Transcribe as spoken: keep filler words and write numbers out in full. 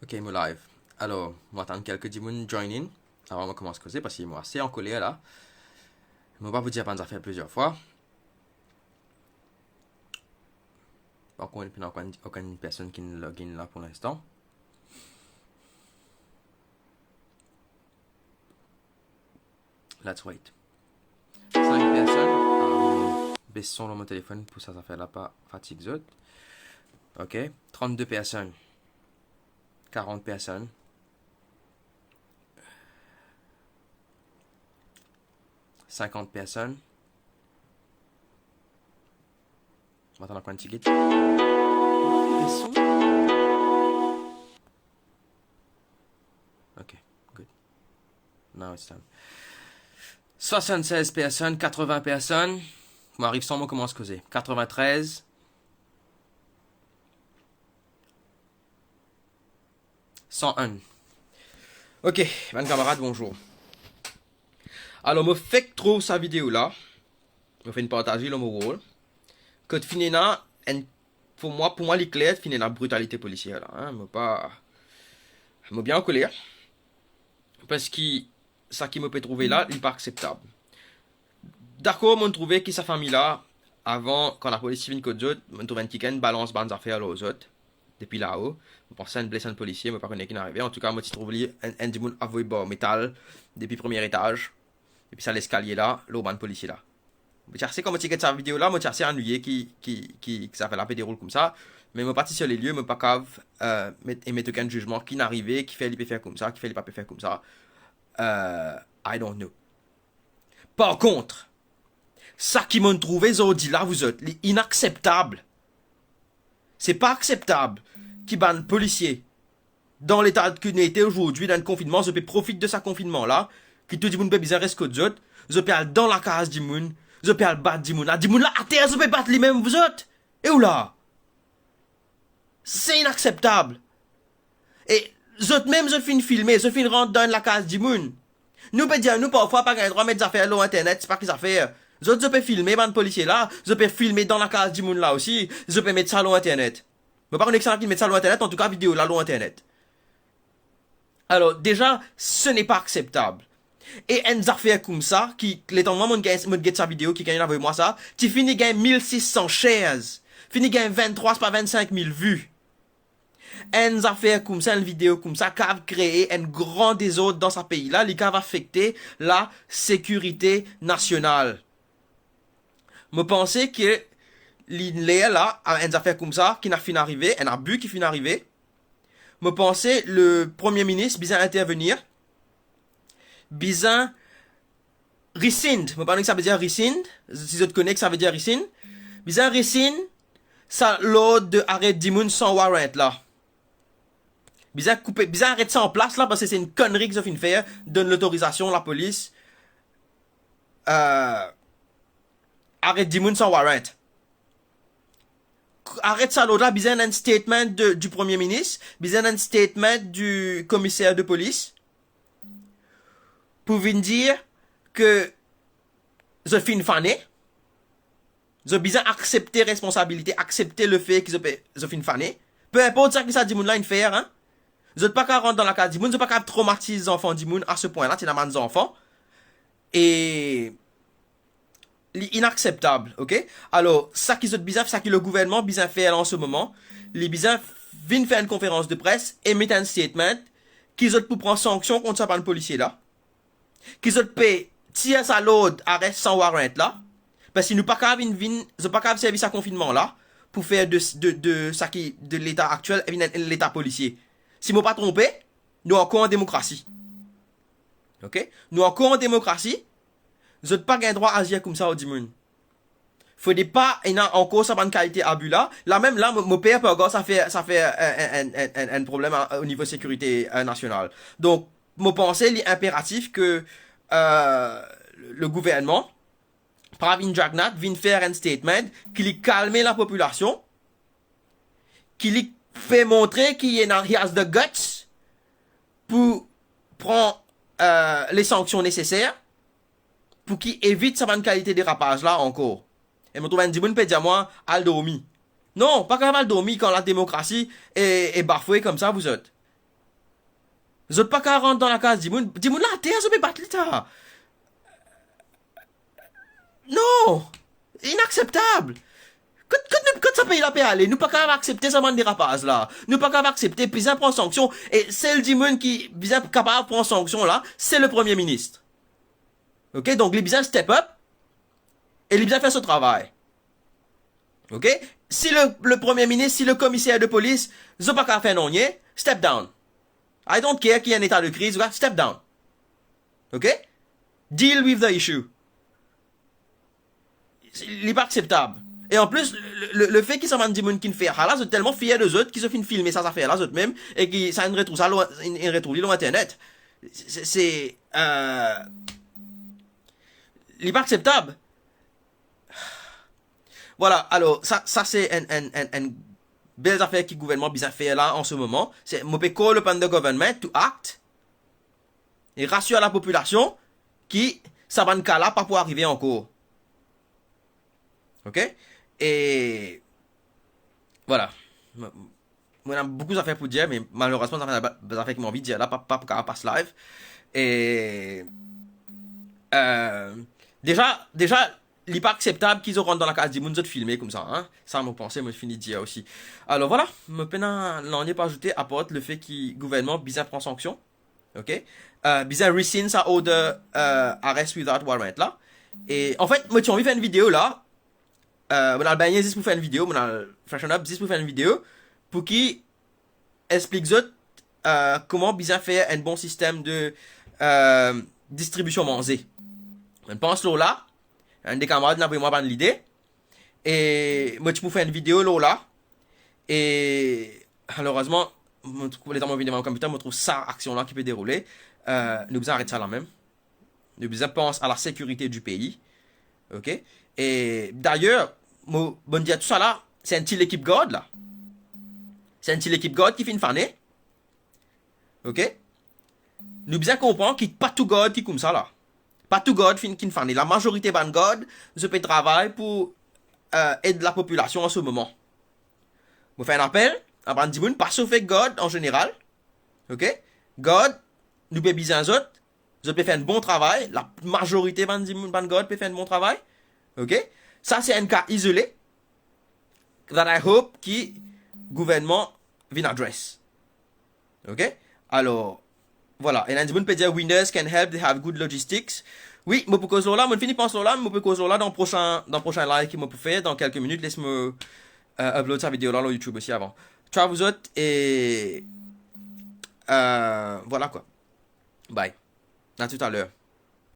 Ok, mo live. Alor, mo atann kelke dimoun join in avan mo koumans koze, parski mo ase ankoler la. Mo pa pou dir bann zafer plizier fwa. Pankor ena okenn, okenn personn ki log in la pou linstan. Let's wait. Sink personn. Ah, bes son lor mo telefonn pou sa zafer la pa fatig zot. Ok. Trannde personn. Karant personn. Sinkant personn. Mo atann ankor enn tigit. Bes son. Ok, good. Now it's done. Swasannsez personn, katrevin personn. Mo ariv san mo koumans koze. Katrevintrez. San enn. Ok, bann kamarad, bonzour. Alor, mo fek trouv sa video la. Mo finn partaz li lor mo wall. Kot finn ena enn, pou mwa, pou mwa li kler, finn ena britalite polisier la, hein. Mo pa, mo bien ankoler. Parski sa ki mo pe trouve la, li pa akseptab. Dakor, mo trouve ki sa fami la, avan, kan lapolis ti vinn kot zot, mo trouve enn kikenn balans bann zafer lor zot, depi lao. Mo panse enn bles enn polisie, mo pa kone ki finn arive. Antouka, mo ti trouv li enn, enn dimoun avoy bar metal depi premie etaz. Depi sa leskalie la, lor bann polisie la. Mo ti ase, kan mo ti get sa video la, mo ti ase anwiye ki, ki, ki, ki sa zafer la pe deroul koumsa. Me mo pa ti sir lelie, mo pa kav, euh, met, emet okenn zizman, ki finn arive, kifer li pe fer koumsa, kifer li pa pe fer koumsa. Euh, I don't know. Par kont, sa ki mo trouve zordi la, vouzot, li inakseptab. Se pa akseptab ki bann polisie, dan leta ki nou ete zordi, dan konfinnman, zot pe profit de sa konfinnman la, ki tou dimoun pe bizin res kot zot, zot pe al dan lakaz dimoun, zot pe al bat dimoun la. Dimoun la ater, zot pe bat li mem, vouzot. E ou la? Se inakseptab. E zot mem, zot finn filme, zot finn rant dan enn lakaz dimoun. Nou pe dir nou parfwa pa gagn drwa met zafer lor internet, se pa ki zafer. Zot, zot pe filme bann polisie la, zot pe filme dan lakaz dimoun la osi, zot pe met sa lor internet. Mo pa kone kisannla ki met sa lor internet, antouka video la lor internet. Alor, deza, ce n'est pas acceptable. E enn zafer koumsa, ki, letan mwa mo gagn, mo get sa video, ki gagn avoy mwa sa, ti fini gagn mil sis san shares, fini gagn venntrwa, pa vennsink mil vi. Enn zafer koumsa, enn video koumsa, kav kree enn gran dezord dan sa pei la, li kav afekte lasekirite nasional. Mo panse ki li ler la, a enn zafer koumsa ki ena finn arive, enn abi ki finn arive, mo panse le Premie Minis bizin intervenir, bizin rescind, mo pa kone ki sa ve dir rescind, si zot kone ki sa ve dir rescind, bizin rescind sa lord de aret dimoun san warrant la. Bizin koupe, bizin aret sa an plas la, parski se enn konri ki zot finn fer, donn lotorizasion lapolis, euh, aret dimoun san warrant. Aret sa lord la, bizin enn statement de, du Premie Minis, bizin enn statement du Komiser de Polis, pou vinn dir ke zot finn fane, zot bizin aksepte responsabilite, aksepte lefe ki zot pe, zot finn fane. Pe inport sa ki sa dimoun la inn fer, hein. Zot pa kav rant dan lakaz dimoun, zot pa kav tromatiz zanfan dimoun a se pwin la, ti ena bann zanfan. E li inakseptab, ok? Alor, sa ki zot bizin, sa ki le gouvernman bizin fer la an se moman, li bizin vinn fer enn konferans de pres e met enn statement ki zot pou pran sanksion kont sa bann polisie la, ki zot pe tir sa lord aret san warrant la, parski nou pa kav vinn, vinn, zot pa kav servi sa konfinnman la pou fer de, de, de sa ki, de leta aktiel, vinn enn leta polisie. Si mo pa tronpe, nou ankor an demokrasi. Ok? Nou ankor an demokrasi, zot pa gagn drwa azir koumsa ar dimoun. Fode pa ena ankor sa bann kalite abi la. La mem la, mo, mo per par rapor sa fer, sa fer enn, enn, enn, enn, enn problem a, o nivo sekirite, eh, nasional. Donk, mo panse li inperatif ke, eh, le gouvernman, par enn dragnat, vinn fer enn statement, ki li kalme lapopilasion, ki li fer montre ki ena, he has the guts pou pran, eh, le sanksion neseser pou ki evit sa bann kalite derapaz la ankor. E mo trouv enn dimoun pe dir mwa, "Al dormi." Non, pa kav al dormi kan lademokrasi e, e bafwe koumsa, vouzot. Zot pa kapav rant dan lakaz dimoun. Dimoun la ater, zot pe bat li ta. Non! Inakseptab! Kot, kot, kot sa pei la pe ale? Nou pa kapav aksepte sa bann derapaz la. Nou pa kapav aksepte, bizin pran sanksion. E sel dimoun ki bizin kapav pran sanksion la, se le Premie Minis. Ok, donk li bizin step up e li bizin fer so travay. Ok? Si le, le Premie Minis, si le komiser de polis, zot pa kapav fer nanye, step down. I don't care ki ena eta de kriz, step down. Ok? Deal with the issue. Li pa akseptab. E an plis, le, le, lefe ki sa bann dimoun ki finn fer sa la, zot telman fier de zot ki zot finn filme sa zafer la zot mem, e ki sa inn retrouv sa lor, inn, inn retrouv li lor internet. Se, se, euh, li pa akseptab. Vwala, alor, sa, sa se enn, enn, enn, enn bel zafer ki gouvernman bizin fer la an se moman. Se, mo pe call upon the government to act e rasir lapopilasion ki sa bann ka la pa pou arive ankor. Ok? E vwala. Mo, mo ena boukou zafer pou dir, me malerezman, zafer, zafer ki mo anvi dir la, pa, pa pou kapav pas live. E, euh, deza, deza, li pa akseptab ki zot rant dan lakaz dimoun, zot filme koumsa, hein. Sa, mo panse, mo fini dir osi. Alor, vwala, mo pena nanye pou azoute, apart lefe ki gouvernman bizin pran sanksion. Ok? Euh, bizin rescind sa order, euh, arrest without warrant la. E, anfet, mo ti anvi fer enn video la. Euh, mo al bengn zis pou fer enn video, mo al freshen up zis pou fer enn video, pou ki explik zot, euh, kouma bizin fer enn bon sistem de, euh, distribision manze. Mo pans lor la, enn de kamarad inn avoy mwa bann lide, e mo ti pou fer enn video lor la, e malerezman, mo trouv, letan mo vinn devan mo computer, mo trouv sa aksion la ki pe deroule. Euh, nou bizin aret sa la mem. Nou bizin pans a la sekirite di pei. Ok? E dayer, mo, mo dir tou sa la, se enn ti lekip gard la. Se enn ti lekip gard ki finn fane. Ok? Nou bizin konpran ki pa tou gard ki koumsa la. Pa tou gard finn, ki finn fane. Lamazorite bann gard, zot pe travay pou, euh, ed lapopilasion an se moman. Mo fer enn apel a bann dimoun, pa sof ek gard an zeneral. Ok? Gard, nou pe bizin zot. Zot pe fer enn bon travay. Lamazorite bann dimoun, bann gard pe fer enn bon travay. Ok? Sa se enn ka izole that I hope ki gouvernman vinn address. Ok? Alor, vwala. Ena dimoun pe dir, "Winners can help, they have good logistics." Wi, mo pou koz lor la, mo fini pans lor la, mo pou koz lor la dan prosin, dan prosin live ki mo pou fer dan kelke minit. Les mo, euh, upload sa video la lor YouTube osi avan. Tchao vous autres e, euh, vwala kwa. Bye. À tout à l'heure.